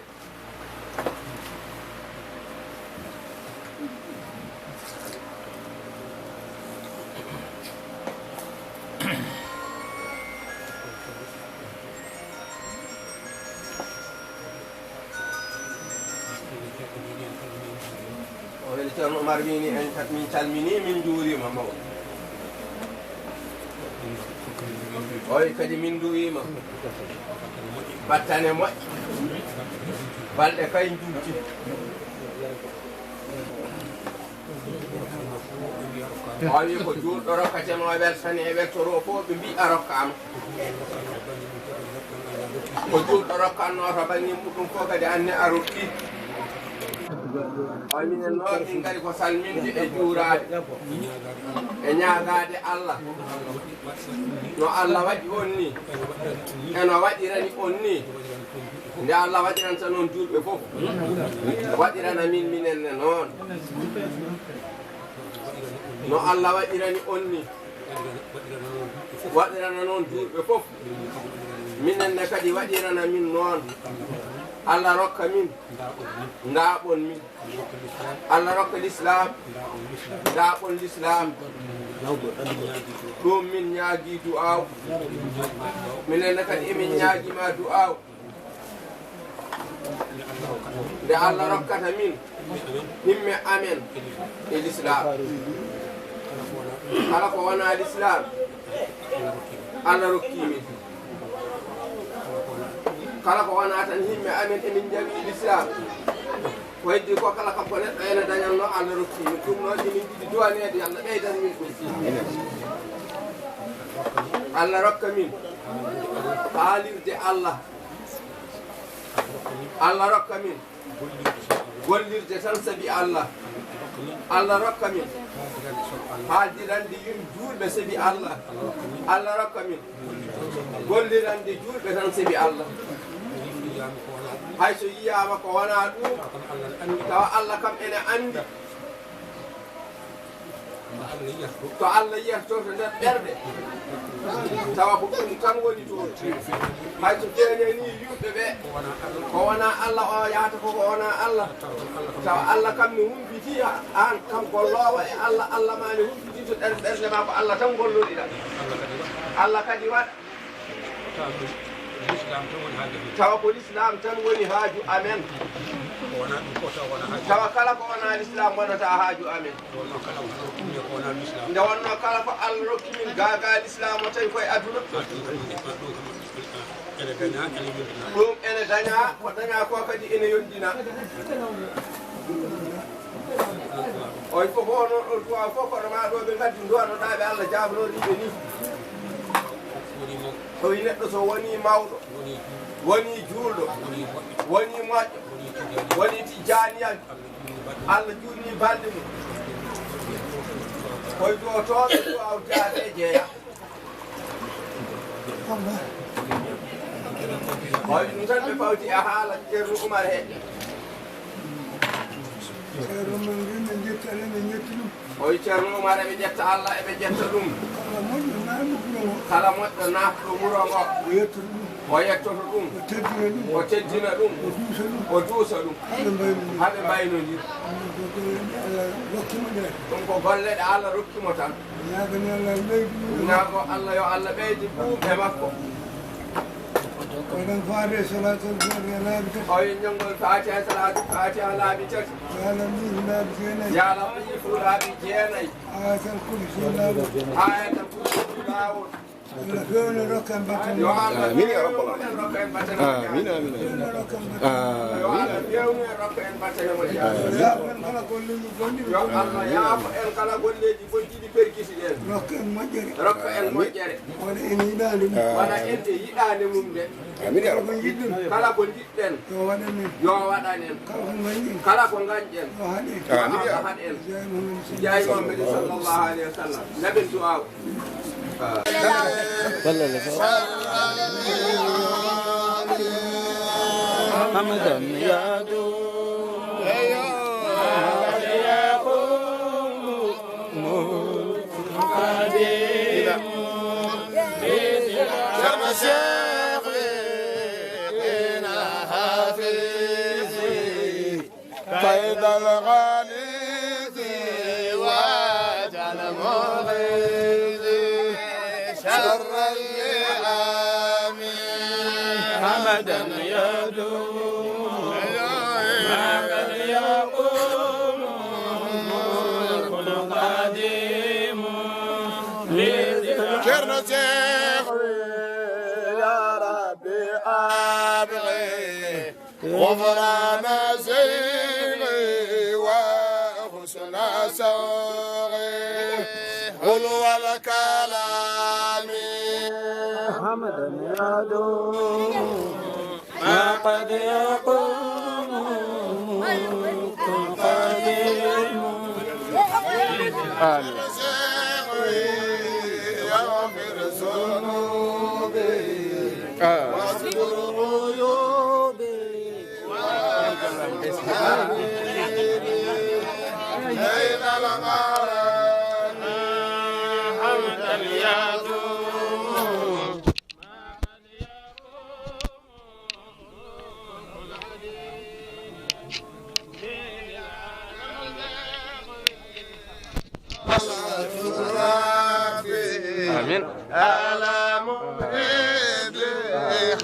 O weli Ceerno Umar wini en kat min calmini, min njuurima mawɗo. Oy kadi min nduwima. Battane moƴƴe. Balɗe kay njuuti. O wi ko juulɗo rokkateno o weltani e weltoro fof ɓe mbi a rokkama. Ko juulɗo rokkanno to bannge muɗum fof kadi anne a rokki. Oy minen noon min kadi ko salminde e juuraade e ñaagaade Allah. No Allah waɗi on ni, eno waɗirani on ni, nde Allah waɗiranta noon juulɓe fof, waɗirana min minen ne noon. No Allah waɗirani on ni, waɗirana noon juulɓe fof, minen ne kadi waɗirana min noon. Allah rokka min, ndaaɓon min. Allah rokka l'islam, ndaaɓon l'islam. Ɗum min ñaagi du'aaw. Minen ne kadi emin ñaagi ma du'aaw. Nde Allah rokkata min himme amen e l'islam. Kala ko wona l'islam, Allah rokki min. Kala ko wona tan himme amen emin jawi l'islam. Ko heddi ko kala kam ko neɗɗo ene dañatno, Allah rokki min ɗum. Noon emin jiɗi duwaneede Allah ɓeydan min ɗum. Allah rokka min haalirde Allah. Allah rokka min gollirde tan sabi Allah. Allah rokka min haaldirande yim juulɓe sabi Allah. Allah rokka min gollirande juulɓe tan sabi Allah. Hay so yiyaama ko wonaa ɗum, tawa Allah kam ene anndi. To Allah yiyata to nder ɓerɗe, tawa ko ɗum tan woni toon. Hay so feeñani yimɓe ɓe ko wonaa Allah, o yahata ko ko wonaa Allah. Tawa Allah kam ne humpiti aan kam golloowo e Allah, Allah ma ne humpiti to nder ɓerɗe ma, ko Allah tan golloriɗa. Allah kadi waɗa. Tawa ko l'islam tan woni haaju amen. Ko wonaa ɗum fof tawa wonaa haaju. Tawa kala ko wonaa l'islam wonata haaju amen. Nde wonno kala ko Allah rokki min gaagaa l'islam o tawi koye aduna. Ɗum ene dañaa, ko dañaa ko kadi ene yondina. Oy fof o noon on duwaaw fof kono ma ɗo ɓe ngaddi duwanoɗaaɓe Allah jaabnoriɓe ni. Tawi neɗɗo so woni mawɗo, woni juulɗo, woni moƴƴo, woni tijjaaniyan, Allah juutni balɗe mum. Koye duwotooɓe duwaaw jaabe jeeya. Oy ɗum tan ɓe pawti e haala Ceerno Umar he. Ceerno Umar, min jetta Allah, min jetti ɗum. Oy Ceerno Umar, eɓe jetta Allah, eɓe jetta ɗum. Kala moƴƴo naatɗo wuro ngo. Kala moƴƴo naatɗo wuro ngo. O yettoto ɗum. O yettoto ɗum. O teddina ɗum. O teddina ɗum. O duusa ɗum. O duusa ɗum. Haa ɓe mbaynodir. Haa ɓe mbaynodir. Ɗum ko golle ɗe Allah rokki mo ɗe. Ɗum ko golle ɗe Allah rokki mo tan. Ñaago Allah ɓeydu ɗum. Ñaago Allah yo Allah ɓeydu ɗum e makko. Oɗon faade salaatul faatiha laabi tati. Oye ñonngol faatiha salaatul faatiha laabi tati. Yaala ɗum laabi jeenayi. Yaala ɗum laabi jeenayi. Ayatal kursi laawol. Ayatal kursi laawol. Allah feewnu rokka en battane. Yo Allah feewnu en rokka en battane. Amin, amin, amin. Feewnu rokka en battane. Amin. Yo Allah feewnu en rokka en battane moƴƴaare. Yaafo en kala golleeji bonɗi. Yo Allah yaafo en kala golleeji bonɗi ɗi perkiti ɗen. Rokka en moƴƴere. Rokka en moƴƴere. Wona en yiɗaande mum. Wona en e yiɗaande mum de. Amin ya Rabbi. Kala ko njiɗɗen. Yo waɗan en. Yo waɗan en. Kala ko ngañɗen. Kala ko ngañɗen. Yo haɗ en. Amin ya Rabbi. Yo haɗ en. Jaay Muhammad sallallahu alaihi wasallam. Naɓen du'aaw. Sallallahu alaihi wasallam. Hamidan ya الغليظ وجل مغيظ شر اللئام. حمدا يدوم ما قد يقوم ملك قديم. Ceerno Seex, يا رب أبغي غفران سيغي وحسن سوغي حلو الكلام. حمدا يدوم ما قد يقوم ملك قديم. آمين. يغفر ذنوبي آه. واستر عيوبي. آمين. على محب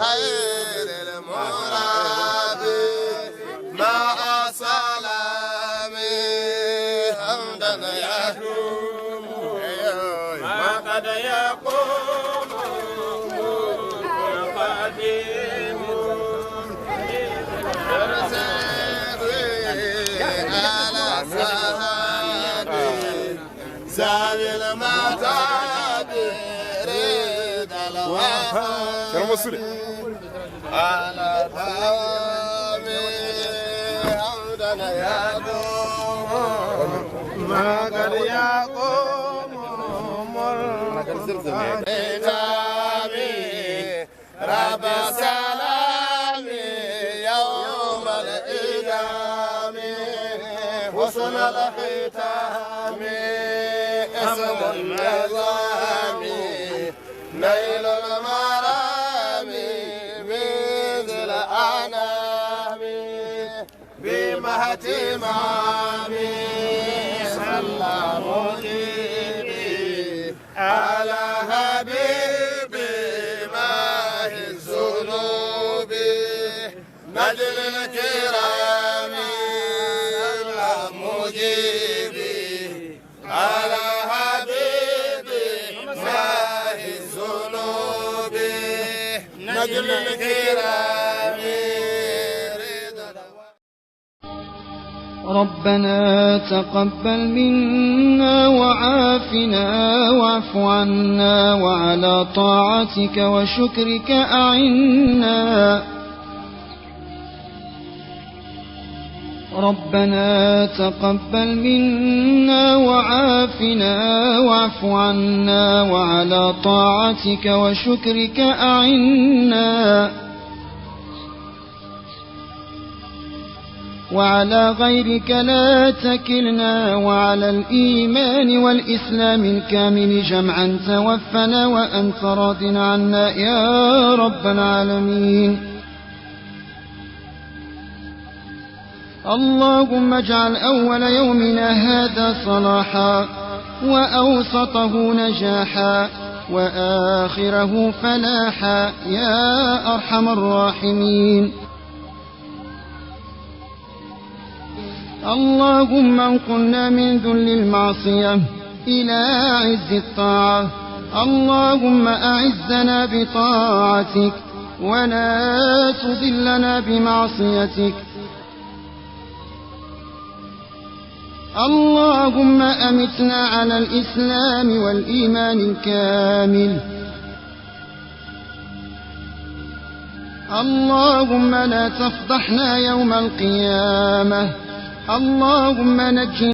خير المراد مع سلام حمدا يدوم ما قد يقوم قديم. على سلام ذوي المتاع رضا الوهاب. Ceerno Moussa Souley. على طعام حمدا يدوم ما قد يقوم ملك الختام. رب سلام يوم القيام حسن الختام اسم النظام نيل المرام بذي الأنام. بمهد إمامي صلى مجيبي على حبيبي ماحي الذنوب نجل الكرام صلى مجيبي على حبيبي ماحي الذنوب نجل الكرام. ربنا تقبل منا وعافنا واعف عنا وعلى طاعتك وشكرك أعنا. ربنا تقبل منا وعافنا واعف عنا وعلى طاعتك وشكرك أعنا. وعلى غيرك لا تكلنا وعلى الإيمان والإسلام الكامل جمعا توفنا وأنت راض عنا يا رب العالمين. اللهم اجعل أول يومنا هذا صلاحا وأوسطه نجاحا وآخره فلاحا يا أرحم الراحمين. اللهم انقلنا من ذل المعصية إلى عز الطاعة. اللهم أعزنا بطاعتك ولا تذلنا بمعصيتك. اللهم أمتنا على الإسلام والإيمان الكامل. اللهم لا تفضحنا يوم القيامة. اللهم نجنا